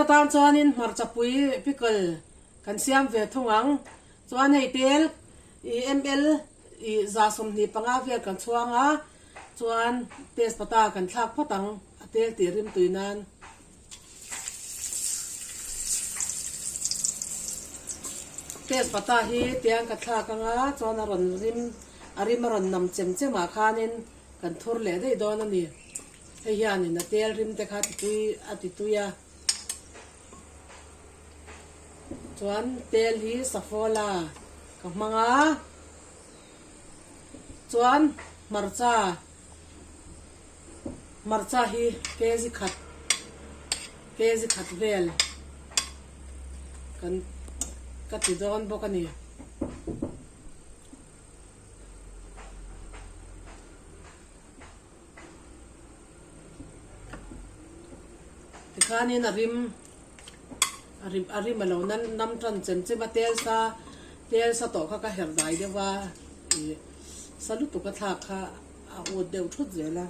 atan chuanin hmarchapui pickle kan siam ve thung ang. Chuan hei tel ih ml ih 25 vel kan chhuang a, chuan tezpata kan thlak phawt ang a tel tih rim tui nan. Tezpata hi tiang ka thlak ang a, chuan a rawn rim a rim a rawn nam chem chem ah khanin kan thur leh daih dawn a ni. Hei hianin a tel rim te kha titui a titui a. Chuan tel hi safawla ka hmang a, chuan hmarcha hmarcha hi kg khat kg khat vel kan ka ti dawn bawk a ni. Tikhanin a rim a rim a rim a lo nan nam tan chem chem a tel sa tel sa tawh kha ka herh dai deuh a ih sa lutuk a thlak kha a ut deuh thut zel a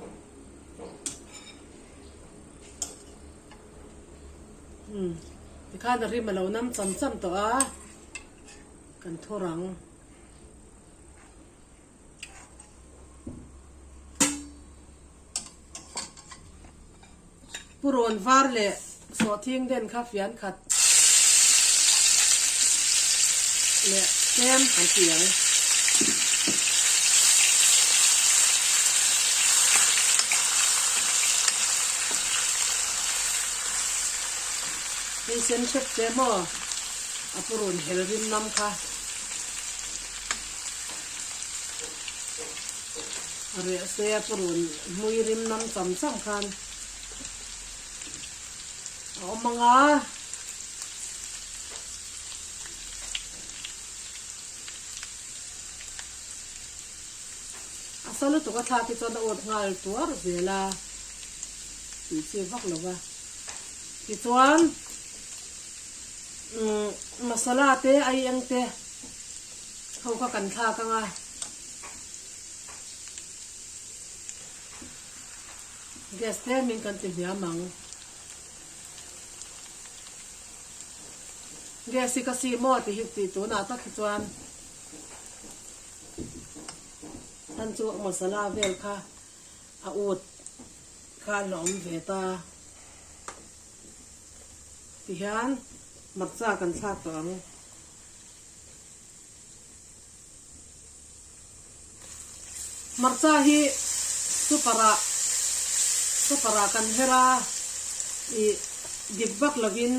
umm tikhan a rim a lo nam cham cham tawh a kan thawr ang. Pu rawn var leh sawhthing den kha fian khat leh tlem kan ti ang. Hei sen hrep che maw a pu rawn hel rim nam kha. A reh se a purun hmui rim nam cham cham khan a awm ang a. A sa lutuk a thlak hi chuan a awt nghal tuar zel a tih chi vak lo va. Tichuan umm masala te aieng te. Ho kha kan thlak ang a. Gas tlemin kan ti hniam ang. Gas hi ka si maw ti hi tih tunah tak hi chuan tan chu masala vel kha a ut kha a la awm ve ta. Tihian hmarcha kan thlak tawh ang. Hmarcha hi super ah super ah kan her a ih dik vak lovin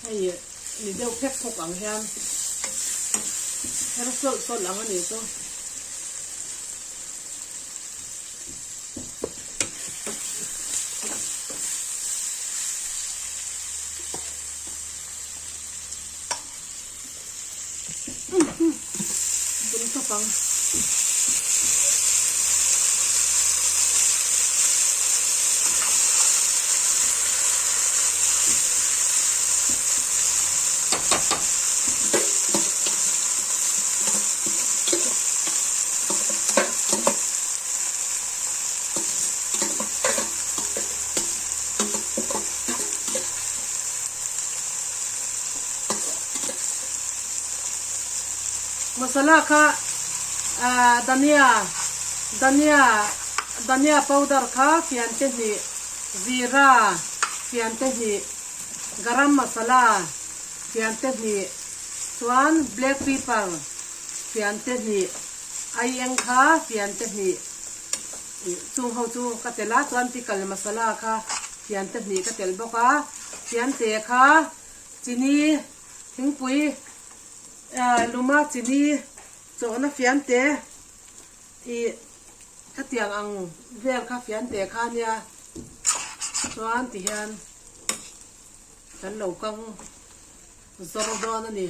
hei ni deuh phek phawk ang hian her sawlh sawlh ang a nih chu. Bul tawp ang. Masala kha dhania dhania dhania powder kha fian te hnih zira fian te hnih garam masala fian te hnih chuan black pepper fian te hnih aieng kha fian te hnih Chung ho chu ka tel a, chuan pickle masala kha fian te hnih ka tel bawk a, fian te kha chini thingpui luma chini chawhna fian te ih khatiang ang vel kha fian te kha ania chuan tihian kan lo kang zawr dawn a ni.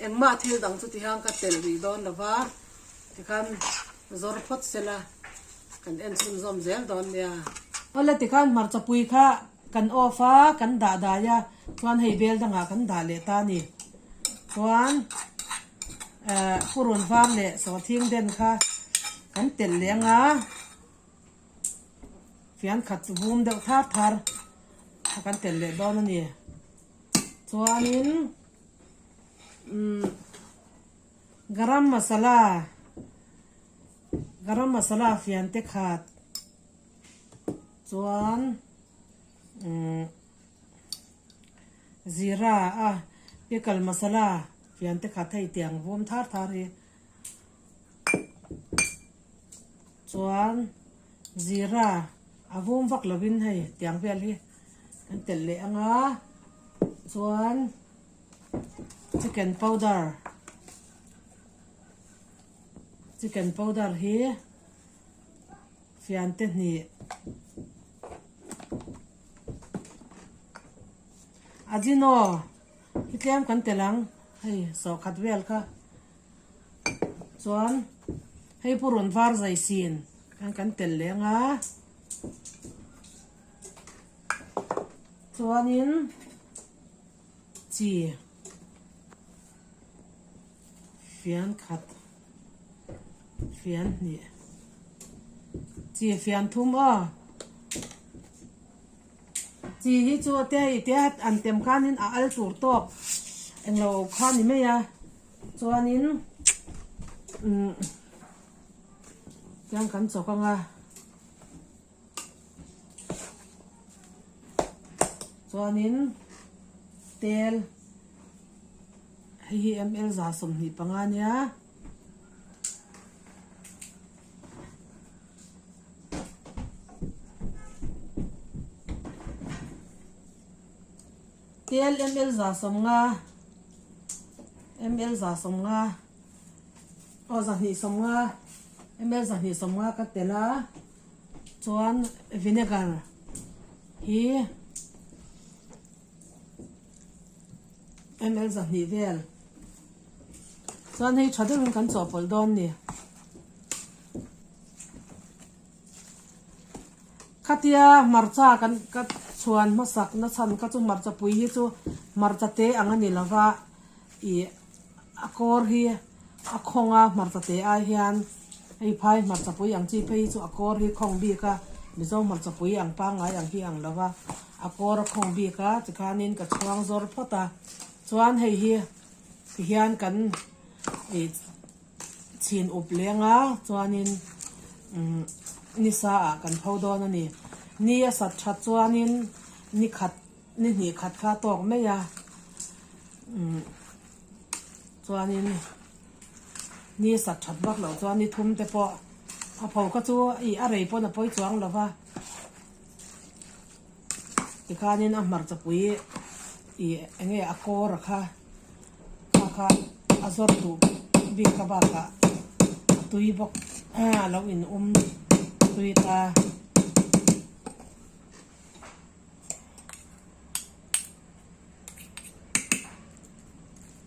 Engmah thil dang chu tihian ka telh rih dawn lo va, tikhan zawr phawt sela kan en chhunzawm zel dawn nia. Awle tikhan hmarcha pui kha kan off a, kan dah dai a, chuan hei bel dangah kan dah leh ta a ni. Chuan eh purun var leh sawhthing den kha kan telh leh ang a, fian khat vum deuh thar thar. Kha kan telh leh dawn a ni. Chuanin umm garam masala garam masala fian te khat chuan umm zira a pickle masala fian te khat hei tiang vum thar thar hi chuan zira a vum vak lovin hei tiang vel hi kan telh leh ang a chuan chicken powder chicken powder hi fian te hnih ajino hi tlem kan telh ang hei sawhkhat vel kha. Chuan hei purun var zai sin khan kan telh leh ang a chuanin chi fian khat fian hnih chi fian thum aw chi hi chu te i te an tem khanin a al tur tawk englo kha ni mai a. Chuanin umm tiang kan chawk ang a chuanin tel hei hi ml 25 ania. Tel ml 150 ml 150 aw 250 ml 250 ka telh a chuan vinegar hi ml 200 vel chuan hei tha deuhin kan chawhpawlh dawn a ni. Khatia hmarcha kan ka chhuan hmasak na chhan kha chu hmarcha pui hi chu hmarcha te ang a ni lo va, ih a kawr hi a khawng a hmarcha te ai hian hei phai hmarcha pui ang chi phei hi chu a kawr hi khawng bik a, Mizo hmarcha pui ang pangngai ang hi ang lo va, a kawr a khawng bik a tikhanin ka chhuang zawr phawt a, chuan hei hi tihian kan ih. Chhin up leng a, chuanin umm ni sa ah kan pho dawn a ni. Ni a sat that chuanin ni khat ni hnih khat kha a tawk mai a, umm chuanin ni a sat that vak loh chuan ni thum te pawh a pho kha chu ih a rei pawn a pawi chuang lo va, tikhanin a hmarcha pui ih eng nge a kawr a kha. Kha kha a zawr duh bik a bakah a tui bawk a lo in um tui ta.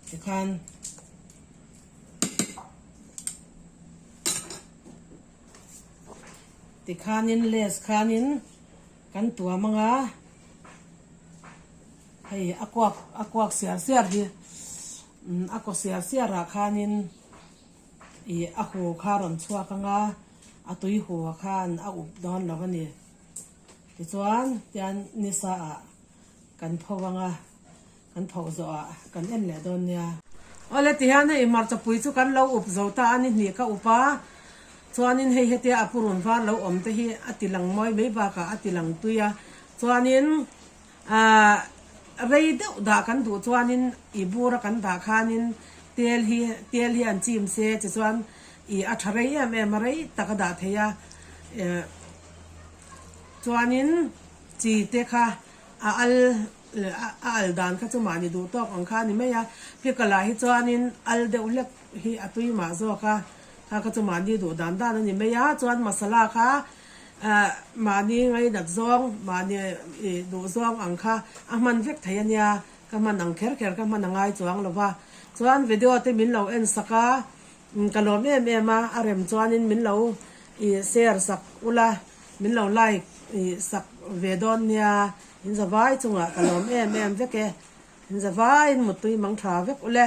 Tikhan tikhanin lace khanin kan tuam anga. Hei a kuak a kuak siar siar hi umm a kaw siar siar ah khanin ih a hu kha a rawn chhuak ang a a tui hu ah khan a up dawn lo a ni tichuan tian nisa ah kan pho ang a kan pho zawh ah kan en leh dawn nia. Awle tihian hei hmarcha pui chu kan lo up zo ta a ni hnih ka up a chuanin hei hetia a purun var lo awm te hi a ti lang mawi mai bakah a ti lang tui a chuanin. Ahh rei deuh dah kan duh chuanin i bura kan dah khanin tel hi tel hi an chim se tichuan i a tha rei em em a rei tak a dah thei a eh chuanin chi te kha a al a al dan kha chu mahni duh tawk ang kha a ni mai a pickle ah hi chuanin al deuh hlek hi a tui mah zawk a kha kha chu mahni duh dan dan a ni mai a chuan masala kha Ahh mahni ngaihnat zawng, mahni ih duh zawng ang kha a hman vek thei a nia, ka hman ang kher kher ka hman a ngai chuang lo va. Chuan video te min lo en sak a, ka lawm em em a, a rem chuanin min lo ih share sak ula, min lo like ih sak ve dawn nia, in zavai chungah ka lawm em em vek e, in zavaiin muttui mang tha vek ule.